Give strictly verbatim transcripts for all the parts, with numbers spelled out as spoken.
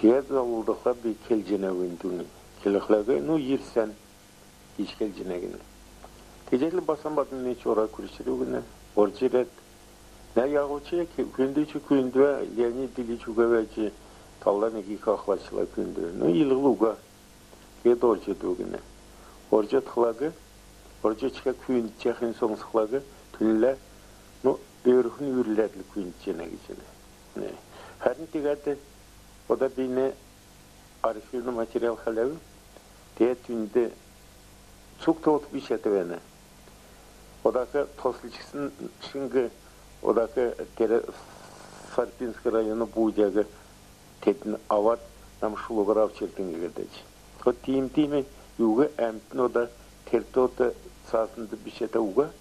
Тегәд залулдхла би келҗәнәвидн, келхләг, ну, ирсән гиҗ келҗәнәвидн. Тиигҗәхлә Басан Бадминович ора күрчкәвидн, орҗ ирәд. Нә, яһвч, күүндвч, күүндвә, Леонид Ильич уга бәәҗ, талдан ик ахлачлар күүндв. Ну, йилһл уга. Тегәд орҗ ирәдвидн. Орҗ одхлаг, орҗ одхла күүндҗәхинь соңсхлаг, түүнлә, ну, өөрхн үүрләд лә күүндҗәнә гиҗәнә. Хәрн тегәд ода би эн архивн материал хәләв, тегәд түүнд цуг тоот бичәтә бәәнә. Одак тослҗахсн шиңг, одак тер Сарпинск района Будяг тедн авад, нам шулуһар авч иртн гиһәд. Вот тиим-тиим юуг әмтн ода тер тоот цааснд бичәтә уга,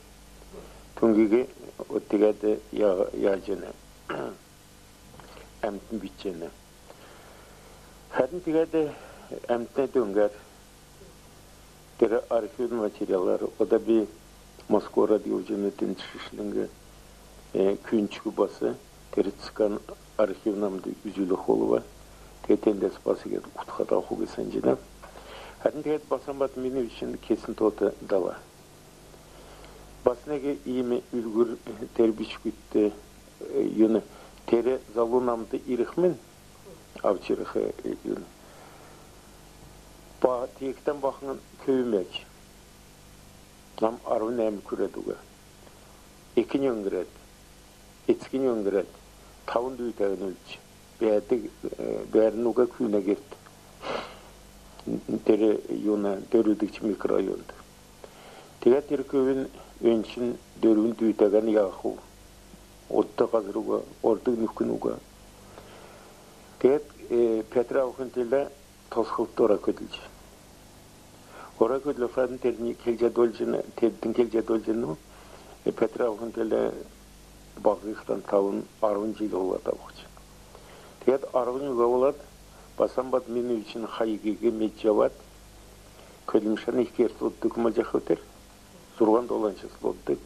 түүгиг вот тегәд я-, яҗана. Әмтн бичҗәнә. Хәрн тегәд әмтнә дөңгәр тер архивн материалар, ода би Москвар йовҗанав, тен шишлң, э, күүндчкв бас, тер цкан архив намд үзүлх болв, тегәд тендәс бас иигәд утхад авхиг санҗанав. Хәрн тегәд Басан Бадминовичин кесн тоот дала. Бас нег иим үлгүр тер бичгүдт, э, юн, тер залу намд ирхмн, авч ирх, э, юн. Ба-, тиигхд баһ көвүн бәәҗ. Нам арвн нәәмн күрәд уга. Экинь өңгрәд, эцкинь өңгрәд, тавн дүүтәһән үлдҗ. Бәәдг, э, бәәрн уга күүнә герт. Тер юн, дөрвдгч микрорайонд. Тегәд тер көвүн өнчн дөрвн дүүтәһән яһв. Одта һазр уга, ордг нүкн уга. Тегәд, э, Петр Авхин төлә тосхлтд ора көдлҗ. Ора көдлхләрн тернь келҗәд болҗана, тедн келҗәд болҗана, э, Петр Авхин төлә баһ гихтән тавн, арвн җил болад авхҗ. Тегәд арвн уга болад, Басан Бадминовичин хайгиг медҗ авад, көдлмшән ик герт оддг болҗах тер. Зурһан-долан числ оддг.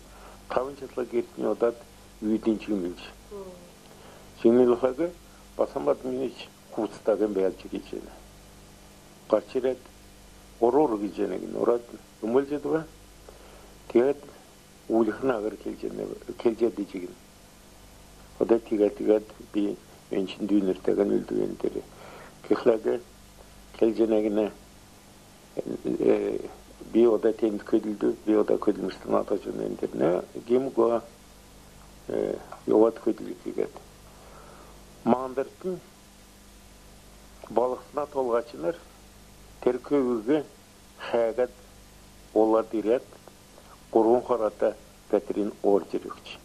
Тавн числа гертнь одад, үүдән җиңнүлҗ. Җиңнүлхәг Басан Бадминович хувцтаһан бәәҗ гиҗәнә. Һарч ирәд, ор-ор гиҗәнә гинә. Орад, өмлҗәд уга. Тегәд уульхн агр келҗәнә, келҗәд иҗ гинә. Ода тиигәд, тиигәд би өнчн дүүнртәһән үлдвән тер. Кехләг келҗәнә гинә, э, би ода тенд көдлдв, би ода көдлмштән одҗанав тер. Нә, гем уга, э, йовад көдлҗ гиһәд. Мандартнь балһсна толһачнр тер көвүг хәәһәд, олад ирәд, һурвн харата Петрин ордер өгч.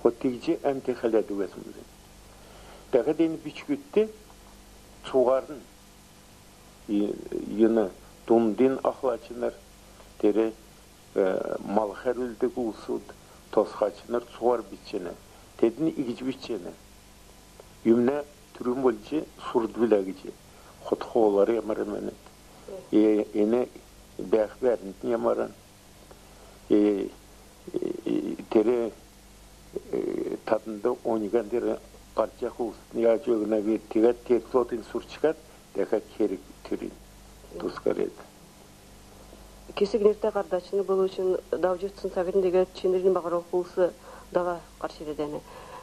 Вот тиигҗ әмтн хәләд уга һәм. Дәкәд эн бичгүдт цуһарн, и-, эн дундын ахлачнр, тер, э, мал хәрүлдг улсуд, тосхачнр цуһар бичҗәнә. Тедн иигҗ бичҗәнә. Юмнә түрүн болҗ сурдг билә гиҗ. Хот-хоолар ямаран, э, эн бәәх бәәрнтн ямаран. Э, э, тер, э, таднд оньган тер һарчах улст яһҗ өгнә гиһәд, тиигәд тер тоотынь сурчкад, дәкәд керг түрүн тускар ирәд. Кесг нертә һардачнр болвчн, давҗ одсн цагтнь тегәд чинрин баһрх улс дала һарч ирәд бәәнә.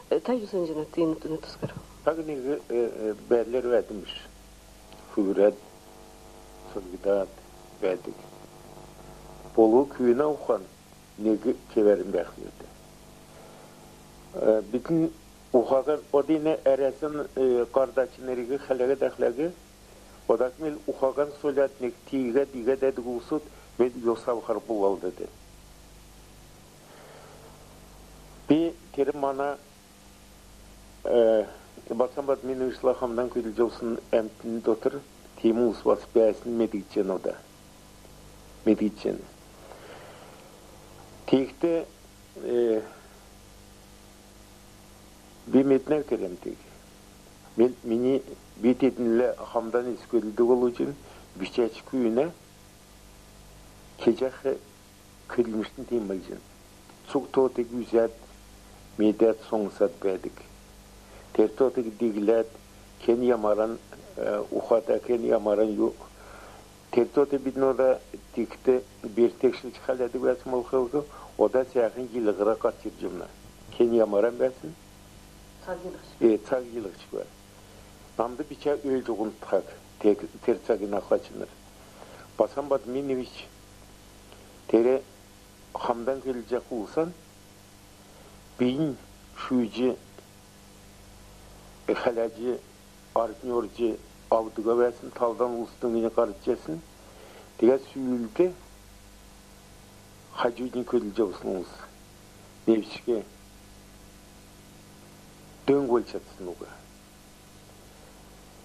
Э, та юн санҗанат эн тускар? Тагн нег, э, э, бәәрләр бәәдмш. Хүврәд, сольгдад бәәдг. Болв күүнә ухан нег кевәрн бәәх йовдг. Э, бидн ухаһан, ода эн Әрәсән, э, һардачнриг хәләһәд бәәхләг, одак мел ухаһан соляд, нег тиигәд, иигәд бәәдг улсуд мел йос авхар болалдад. Би тер мана, э, Басан Бадминовичла хамдан көдлҗ йовсн әмтн дотр тиим улс бас бәәсн медгдҗәнә ода. Медгдҗәнә. Тиигхд, э, би меднәв тер әмтиг. Мел-, мини, би теднлә хамдан эс көдлдг болвчн, бичәч күүнә кеҗәх көдлмштнь тиим болҗана. Цуг тоотыг үзәд, медәд, соңсад бәәдг. Тер тоотыг дигләд, кен ямаран, э, ухата, кен ямаран ю-, тер тоот бидн ода тиигхд бертегшлҗ хәләдг бәәсн болхла, ода сәәхн йилһрә һарч ирҗәнә. Кен ямаран бәәсн? Цаг йилһчкв. Э, цаг йилһчкв. Намд бичә өлҗ уга тхаг, тер цагин ахлачнр. Басан Бадьминович тер хамдан көдлҗәх улсан бийнь шүүҗ, э, хәләҗ, ард нүүрҗ авдг бәәсн, талдан улс дөңнҗ һарч ирсн. Тегәд сүүлд хаҗуднь көдлҗ йовсн улс невчк дөң болҗ чадсн уга.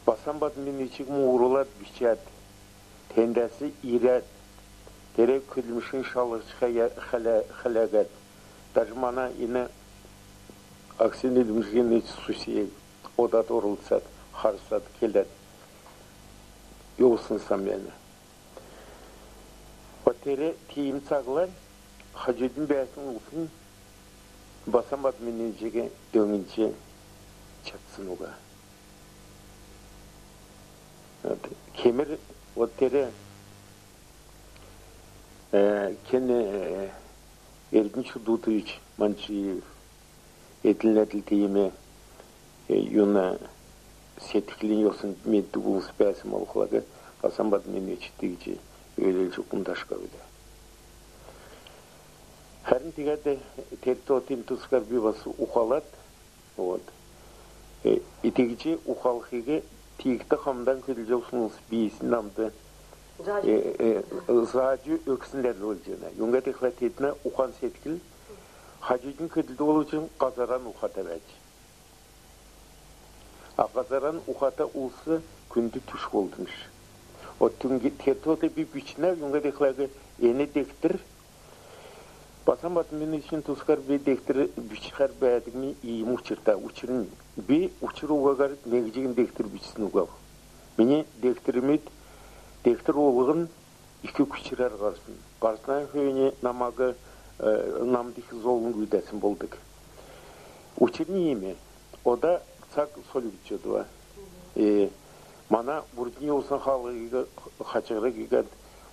Басан Бадьминовичиг муурулад бичәд, тендәс ирәд, тер көдлмшин шалһчка хәлә-, хәләгәд. Даже мана эн Аксин Илмжинович Сусеев одад орлцад, харсад, келәд йовсн сан бәәнә. Вот тер тиим цагла хаҗуднь бәәсн улсинь Басан Бадьминовичиг дөңнҗ чадсн уга. Вот. Кемр вот тер, э, кен, э, Эрднч Удутович Манджиев эдл-нәдл тиим, э, юн, седклин йосн меддг улс бәәсн болхла, Басан Бадьминович тиигҗ өләлҗ ундашгав. Хәрн тегәд тер тоотын тускар би бас ухалад, вот. Э, тиигҗ ухалхиг тиигхд хамдан көдлҗ йовсн улс бийснь намд, э, э, зааҗ өгснә болҗана. Юңгад гихлә теднә ухан-седкл хаҗуднь көдлдг болвчн һазран ухата бәәҗ. А һазран ухата улс күнд түшг болдмш. Вот түүнд тер тоот би бичнәв, юңгад гихлә эн дегтр Басан Бадьминовичин тускар би дегтр бичхәр бәәдгмн иим учрта. Учрнь би учр угаһар негҗ дегтр бичсн угав. Мини дегтрмүд, дегтр болһн ик күчрәр һарсн. Һарсна хөөн намаг, э, намд ик зовлң үүдәсн болдг. Учрнь иим, ода цаг сольгдҗанав. Э, мана бурднь йовсн хаалһиг, хачкриг гиһәд,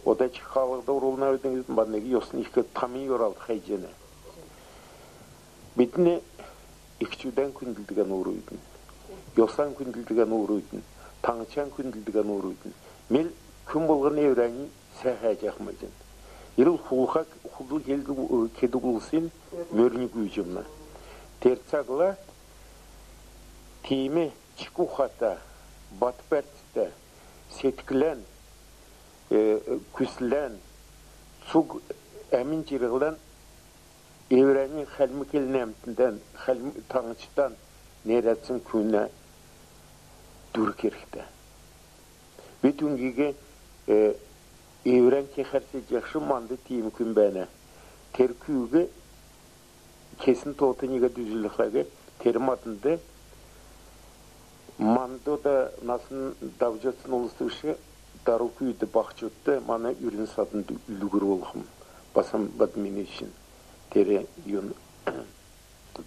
ода чик хаалһд орулнавидн, мана йосн ик тамин йоралд хәләҗәнә. Бидн икчүдән күндлдгән уурвидн, йосан күндлдгән уурвидн, таңһчан күндлдгән уурвидн. Мел күн болһн эврәннь сәәхәҗәхмн. Ирл хулхак худл келдг, кедг улсин мөрнь гүүҗәнә. Тер цагла тиим чик ухата, бат-бәртта, седклән, э, күслән, цуг әмин җирһлән эврәннь хальмг келн-әмтндән, хальмг таңһчдан нерәдсн күүнә дүр кергтә. Би түүгиг, э, эврән кехәр седҗәхш, манд тиим күн бәәнә. Тер күүг кесн тоотынь үзүлхлә, тер маднд, манд ода насн давҗ одсн улст биш, дару күүд, баһчудт, мана үрн саднд үлгүр болхмн Басан Бадьминовичин тер юн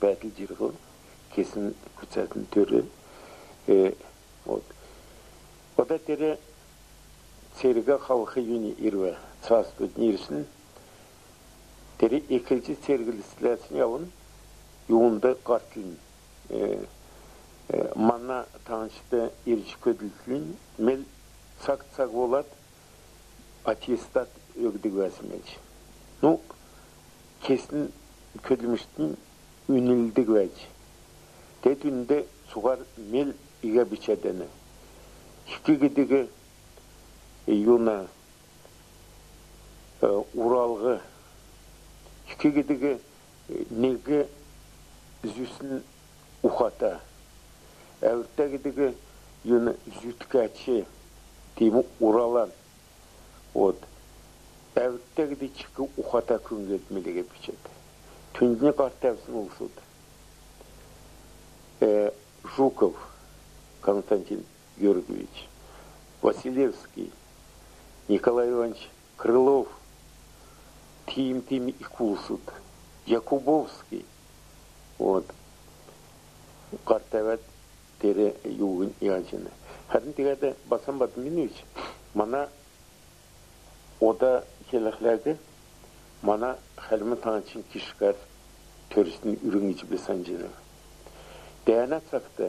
бәәдл-җирһл, кесн күцәсн төр. Э, вот. Ода тер цергә халх юн ирв, цаасдуднь ирсн. Тер эклҗ церглсләсн авн, юунд һартлнь, э, э, мана таңһчд ирҗ көдлтлнь, мел цаг-цаг болад аттестат өгдг бәәсмн. Ну, кесн көдлмштнь үнлдг бәәҗ. Тер түүнд цуһар мел иигәд бичәд бәәнә. Ик гидг, э, юн, э, уралһ, ик гидг, э, нег зүсн ухата, әвртә гидг юн зүткәч, тиим уралан. Вот. Әвртә гидг чик ухата күн гиһәд мел иигәд бичәд. Түүнднь һарт тәвсн улсуд. Э, Жуков Константин Георгиевич, Василевский, Николай Иванович Крылов, тиим-тиим ик улсуд, Якубовский, вот, һарт тәвәд, тер юуһинь яҗана. Хәрнь тегәд Басан Бадминович мана ода келхләг мана Хальмг Таңһчин кишгәр төрсн үрн гиҗ би санҗанав. Дәәнә цагт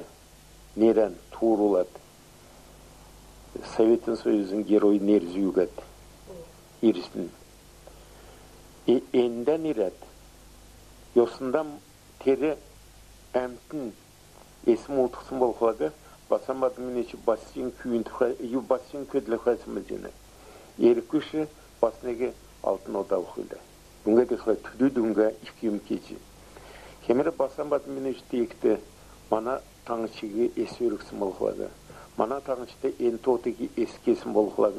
нерән туурулад, Советин Союзин Герой нер зүүгәд ирсн. Э, эндән ирәд, йоснда тер әмтн эс мулдхсн болхла, Басан Бадминович бас син күүндвр, ю, бас син көдлвр хәәсмҗәнә. Эргүш бас нег алтн ода авх билә. Дүңгә тиигхлә, тедү дүңгә ик юм кеҗ. Кемр Басан Бадминович тиигхд мана таңһчиг эс өргсн болхла, мана таңһчд эн тоотыг эс кесн болхла,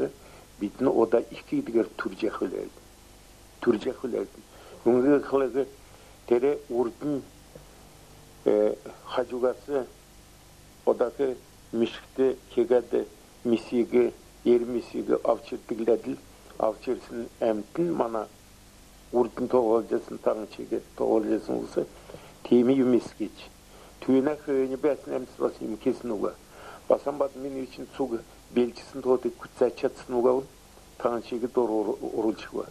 бидн ода ик гидгәр түрҗәх биләвидн. Түрҗәх биләвидн. Юңгад гихлә, тер урднь, э, хаҗуһас одак мишгт кеһәд, мисиг, эр мисиг авч ирдг биләдл, авч ирсн әмтн мана урднь тоолҗасн таңһчиг, тоолҗасн улс тиим юм эс кеҗ. Түүнә хөөн бәәсн әмтн бас юм кесн уга. Басан Бадминовичин цуг белдҗсн тоотыг күцәд чадсн уга, таңһчиг дор орулҗ уга.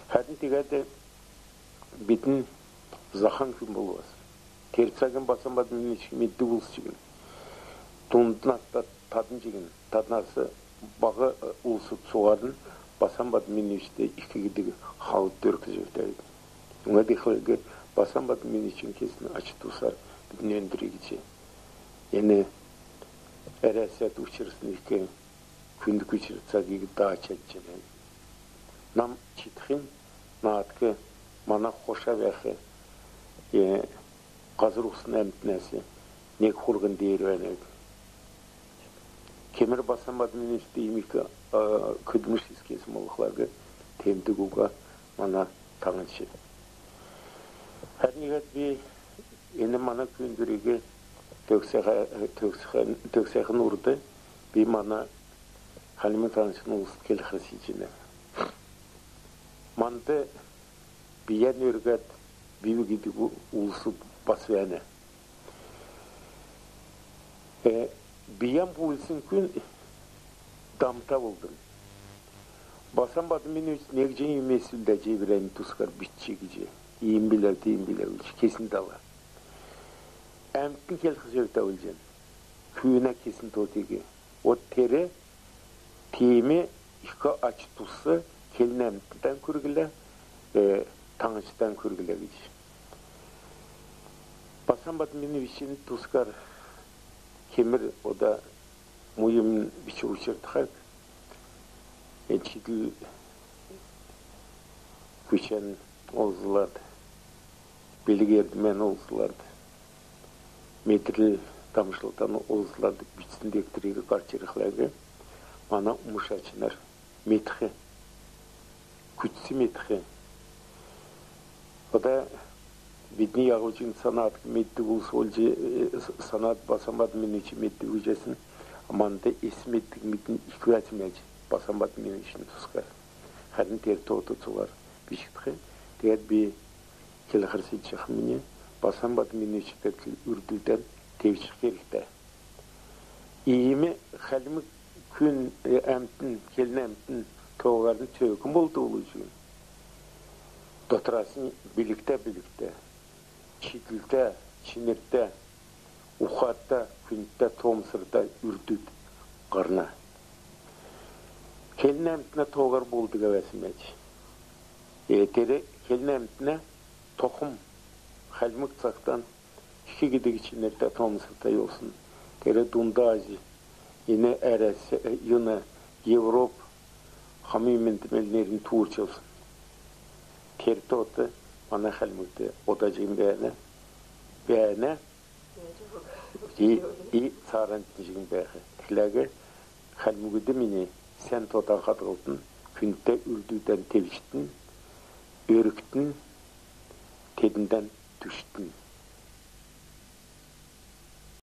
Хәрнь тегәд бидн захан күн болвас. Тер цагин Басан Бадминович меддг улс чигн. Дунд наадта тадн чигн, таднас баһ улсин цуһарн Басан Бадминовичд ик гидг халд өргҗ йовтавидн. Юңгад гихлә, Басан Бадминовичин кесн ач-тусар бидн өндр гиҗ, эн Әрәсәд учрсн ик күнд күчр цагиг дааҗ чадҗанавидн. Нам чидхинь наадк мана хоша бәәх, э, һазр усн әмтнәс нег хургн деер бәәнәвидн. Кемр Басан Бадминович тиим ик, э, көдлмш эс кесн болхла, темдг уга мана таңһч. Хәрнь тегәд би эн мана күүндвриг төгсәх-, төгсәх-, төгсәхин урд би мана Хальмг Таңһчин улст келхәр седҗәнәв. Манд бийән өргәд бивү гидг улс бас бәәнә. Э, бийән буулсн күн дамта болдн. Басан Бадминович нег җин юм эс үлдәҗ, эврәннь тускар бичҗ гиҗ. Иим биләв, тиим биләв гиҗ кесн дала. Әмтн келх зөвтә болҗана. Күүнә кесн тоотыг. От тер тиим ик ач-тус келн-әмтндән күрглә, э, таңһчдан күрглә гиҗ. Басан Бадминовичин тускар кемр ода му юмн бичв учртхай, э, чидл күчән олзлад, билг-эрдмән олзлад, медрл дамшлтан олзлад бичсн дегтриг һарч ирхлә, мана умшачнр медх, күцц медх. Ода бидн яһҗ ин санадг меддг улс болҗ, э, с-, санад Басан Бадминович меддг гиҗәсн, манд эс меддг медн ик бәәсмн бәәҗ Басан Бадминовичин тускар. Хәрнь тер тоот цуһар бичгдх. Тегәд би келхәр седҗәхмн, Басан Бадминович тетл үрдүдән тевчх кергтә. Иим хальмг күн, э, әмтн, келн-әмтн тооһарн цөөкн болдг болв чигн, дотрасн билгтә, билгтә, чидлтә, чинртә, ухата, күндтә, тоомсрта үрдүд һарна. Келн-әмтнә тооһар болдг бәәсмн бәәҗ. Э, тер келн-әмтнә тохм хальмг цагтан ик гидг чинртә, тоомсрта йовсн. Тер Дунд Ази, эн Әрәс, э, юн, Европ, хаму юмн темдгәр нернь туурч йовсн. Тер тоот мана Хальмгт ода чигн бәәнә. Бәәнә. И, и цааранднь чигн бәәх. Тиигхлә хальмгудмнь сән тоотан хадһлтн, күндтә үрдүдән тевчтн, өрктн, тедндән түштн.